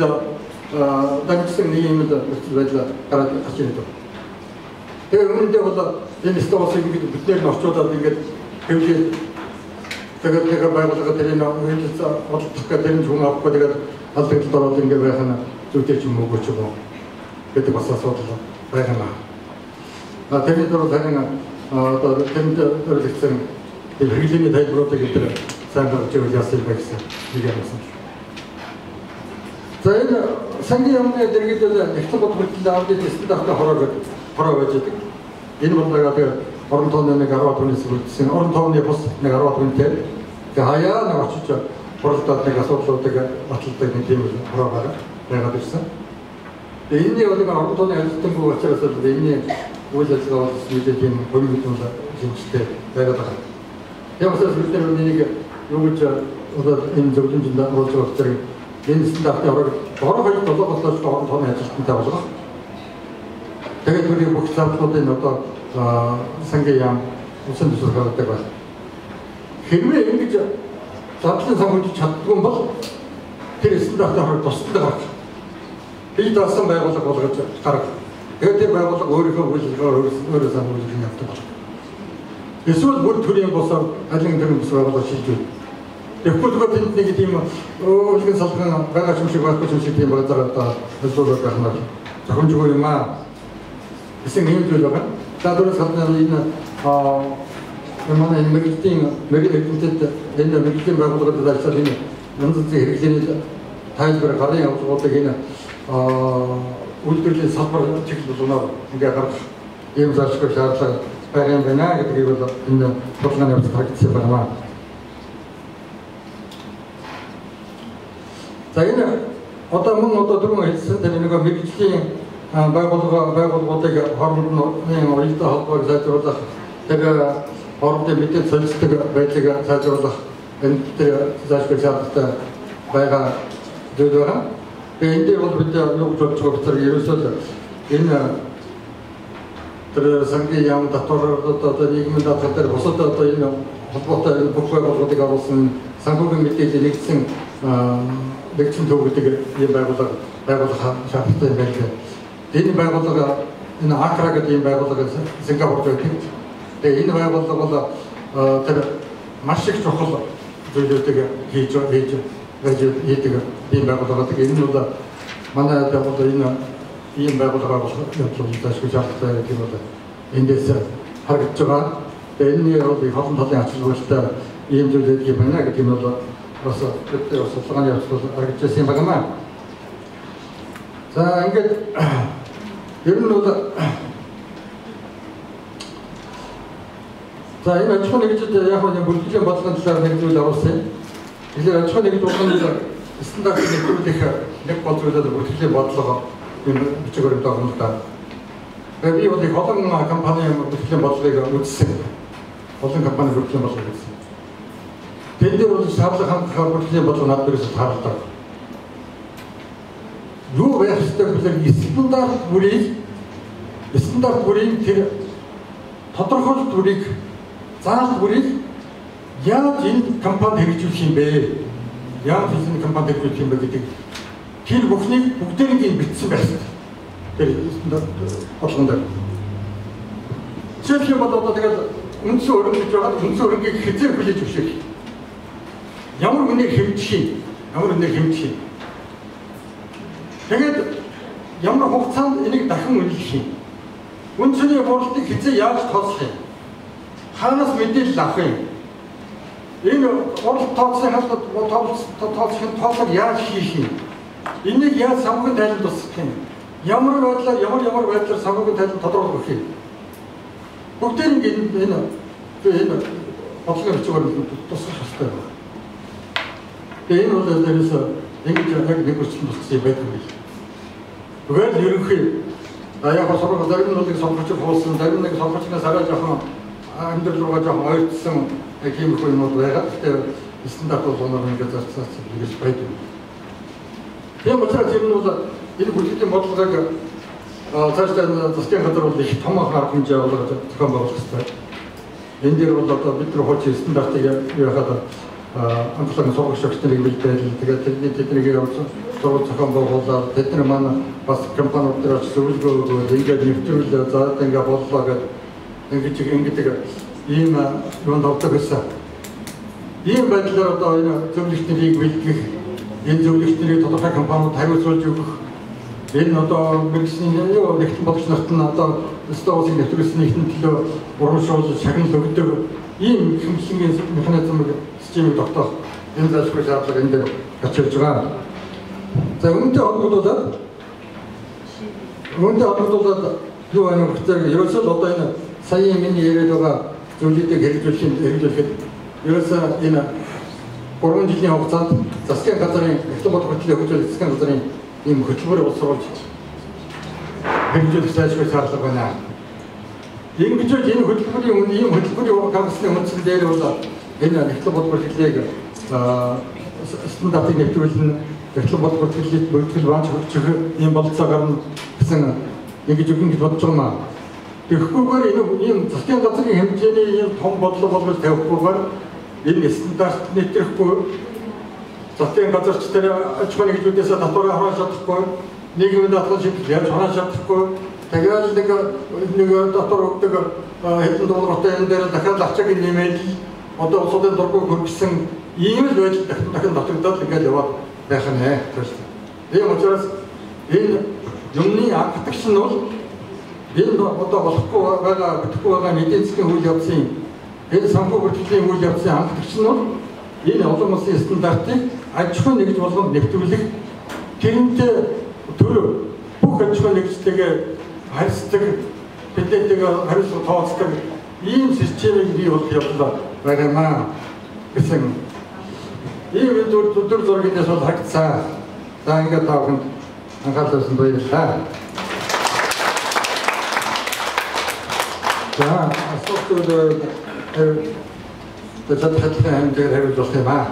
дамжсан нэг ийм л нөхцөл байдал гараад гарч ирээд байна. Тэгээ өмнөдөө бол энэ статусыг ингээд бүтнээр нь орчуулад ингээд хэвлээд тэгээд нэг байгууллага тэрийг хөлцөө бодлох гэдэг тэр хүн авахгүй тэгээд алдагдлалд ороод ингээд байх нь зүйтэй ч юм уу ч юм уу гэдэг бас асуудал байх юм аа. Тэрний дуруу харин одоо тэнд зориулагдсан хэрэглээний тайлбаруудыг өдөр сайн гаргаж ивэл яасан бэ гэсэн нэг юмсан. За энэ сангийн яамны дэргэд нэгтгэл бод хүртэл аудит стандартын хороо гэдэг хороо байж байдаг. Энэ бол нэг орон тооны нэг 10 түүнээс үлдсэн. Орон тооны бус нэг 10 түүнтэй. Тэгээ хаяа нэг очиж хуралдаад нэг асуудлуудыг баталдаг нэг тийм хороо байгаад ирсэн. Тэгээ энэний бол нэг орон тооны ажилтнгүй учраас л энэний үйл ажиллагаа бол мэдээ тийм хувийн мэдээлэл шинжтэй байгаад байгаа. Тийм учраас бид нар энийг юу гэж одоо энэ зөвлөмжөнд оруулж байгаа учраас Энэ стандартын хорог 3 2 7 болоод орон тооны ажилтнтай болгох. Тэгээд төрийн бүх зардлуудын одоо сангийн яам улсын төсөв гаргадаг байна. Хэрвээ ингэж зардлын сан хөгжиж чаддгүй юм бол тэр стандартын хорог тусдаа гарч бие даасан байгууллага болгож гаргах. Тэгээд тэр байгууллага өөрийнхөө үйл ажиллагаар өөрөө сан хөгжиж явдаг байна. Эсвэл бүр төрийн бусаар алин төрийн бус байгууллага шилжүүл. Тэгэхгүй зүгээр тэнд нэг тийм өвлгэн салган байгаа юм шиг байхгүй юм шиг тийм газар одоо ажиллуулах байх нь зохимжгүй юм аа. Гэсэн ийм зүйл байгаа. За дөрөв салганы энэ манай энэ мэргэжлийн энэ мэргэжлийн байгууллагад ажиллах энэ янз бүрийн хэрэглээний тайлбар гарын авлагуудыг энэ үйлдвэрлэлийн салбар чиглэл болгоноор ингээ гаргах ийм зарчмыг шаардлага байгаа юм байна гэдгийг бол энэ судалгааны явцад харагдсан байна. За энэ одоо мөн одоо дөрвөн хэлсэн тэр нэг мэргэжлийн байгууллагуудыг хоорондын уялдаа холбоог сайжруулах, тэр хоорондын мэдээ солилцдог байдлыг сайжруулах энэ тэр заашгүй шаардлагатай байгаа зүйл байгаа. Тэгээ энэ дээр бол бид юу гэж бодож байгаа гэхээр ерөөсөө энэ тэр сангийн яам татвар одоо нийгмийн даатгал дээр бусад одоо энэ холбоотой энэ бүх байгууллагуудыг оруулсан санхүүгийн мэдээлэл нэгдсэн төв гэдэг ийм байгууллага байгуулах шаардлагатай юм байна. Энэ байгууллага энэ Акра гэдэг ийм байгууллага Сингапурт байдаг. Тэгээ энэ байгууллага бол тэр маш их чухал зүйлүүдийг хийж хийдэг ийм байгууллага гэдэг. Энэ нь бол манай байгууллага энэ ийм байгууллага болох явдал заашгүй шаардлагатай гэдэг нь бол эндээс харагдаж байгаа. Тэгээ энэ бол их олон талын ач холбогдолтой ийм зүйл байдаг юм байна гэдэг нь бол бас бид судалгааны явцад харагдаж байсан юм байна. За ингээд ер нь бол за энэ аж ахуйн нэгжид яг нэг бүртгэлийн бодлогын талаар нэг зүйл оруулсан. Тэгэхээр аж ахуйн нэгж болгоно стандарт нэвтрүүлэх нэг гол зүйл бол бүртгэлийн бодлого юм бичиг баримт байгаа юм л да. Тэгээ би бол их олон компани бүртгэлийн бодлогыг үзсэн. Олон компани бүртгэлийн бодлогыг үзсэн. Тэн дээр бол шаардлага хангах бүртгэлийн бодлого надад ерөөсөө тааралдаг. Юу байх ёстой гэхээр стандарт бүрийг тэр тодорхойлолт бүрийг заалт бүрийг яаж энэ компанид хэрэгжүүлэх юм бэ? Яаж энэ компанид хэрэгжүүлэх юм бэ гэдэг тэр бүхнийг бүгдээрийг нь бичсэн байх ёстой. Тэр стандарт болгон дээр. Жишээлх юм бол одоо тэгэл үндсэн хөрөнгө гэж байгаа. Үндсэн хөрөнгийг хэзээ хүлээж зөвшөөрөх. Ямар үнээр хэмжих юм? Ямар үнээр хэмжих юм? Тэгээд ямар хугацаанд энийг дахин үнэлэх юм? Үндсэний хуралдыг хэзээ яаж тооцох юм? Хаанаас мэдээлэл авах юм? Энэ хуралд тооцохын тооцохын тооцоог яаж хийх юм? Энийг яаж санхүүгийн тайлан тусгах юм? Ямар байдлаар ямар байдлаар санхүүгийн тайлан тодорхойлох юм? Бүгдээр энэ бодлогын бичгээр тусгах ёстой байна. Тэгээ энэ бол дээрээс ингэж яг нэг үрчлэн тусгасан юм байдаг юм байна. Зүгээр л ерөнхий яг сургууль зарим нь бол сургуулийн хуулсан, зарим нэг сургуулийн сараа жоохон амьдрал руугаа жоохон ойртсон тиймэрхүү юмуд байгаа. Гэхдээ стандарт болгоноор ингэж зарцсан гэж байдаг. Тийм учраас ер нь бол энэ бүртгэлийн бодлогыг цаашдаа засгийн газар бол их том арга хэмжээ болгож зохион байгуулах хэрэгтэй. Энэ дээр бол одоо бид нар хуучин стандартыг яхаад анхлан сургагч багш нарыг бэлдээл тэгээд тэднийг явуулсан сургууль зохион байгуулаад тэд нар маань бас компаниуд дээр очиж зөвлөгөө өгөөд ингээд нэвтрүүлээ за ингээд боллоо гэдэг ингэж ингэдэг ийм юунд ордог байсан. Ийм байдлаар одоо энэ зөвлөгч нарыг бэлтгэх, энэ зөвлөгч нарыг тодорхой компаниуд хариуцуулж өгөх, энэ одоо мэргэжлийн юу нэгтэн бодогч нарт нь одоо стоосыг нэвтрүүлсэн нэгтэн төлөө урамшуул шагнал өгдөг ийм хэмжлэнгийн механизмыг системийг тогтоох энэ залхуу шаардлага энэ дээр гачилж байгаа. За үүнтэй холбогдуулаад юу байна гэхээр ерөөсөө л одоо энэ сая миний яриад байгаа зүйлүүдийг хэрэгжүүлэхэд ерөөсөө энэ 3 жилийн хугацаанд засгийн газрын эрхлэн бодох хөтлийн хөгжүүлэх засгийн газрын ийм хөтөлбөр боловсруулж хэрэгжүүлэх зайлшгүй шаардлага байна. Ингэж энэ хөтөлбөрийн ийм хөтөлбөрийн гаргасны үндсэн дээр бол энэ эрхлэн бодох хөтлийг стандартыг нэвтрүүлнэ. Дахлан бод бүртгэлийг бүртгэл бааж хөгжих ийм бололцоо гарна гэсэн ингэж өгнө гэж бодож байгаа юм аа. Тэгэхгүйгээр энэ ийм засгийн газрын хэмжээний ийм том бодлого болгож тавихгүйгээр энэ стандарт нэвтрэхгүй, засгийн газарч тэр аж ахуйн нэгжүүдээс татвараа хурааж чадахгүй, нийгмийн даатгал шийдэл яаж хурааж чадахгүй, тэгэл нэг татвар өгдөг хэдэн доллартай юм дээр дахиад ачааг нэмээд одоо улсуудын дургуй хөргөсөн ийм л байдал дахин дахин дутагдаад ингээд яваад байх нэ. Тийм учраас энэ юмны анхдагч нь бол энэ одоо болохгүй байгаа, бүтэхгүй байгаа эдийн засгийн үйл явцын, энэ санхүү бүртгэлийн үйл явцын анхдагч нь бол энэ олон улсын стандартыг аж ахуйн нэгж болгонд нэвтрүүлэх, тэрнтэй төр бүх аж ахуйн нэгжтэйгээ харьцдаг, биднийтэйгээ хариуцлага тооцдог ийм системийг бий болгох явдал байгаа юм аа гэсэн ийм дүр зургийн бол харагдсан. За, ингээд та бүхэнд анхаарал тавьсан баярлалаа. За, асуултууд чадах хэмжээгээр хариулж болох юм аа.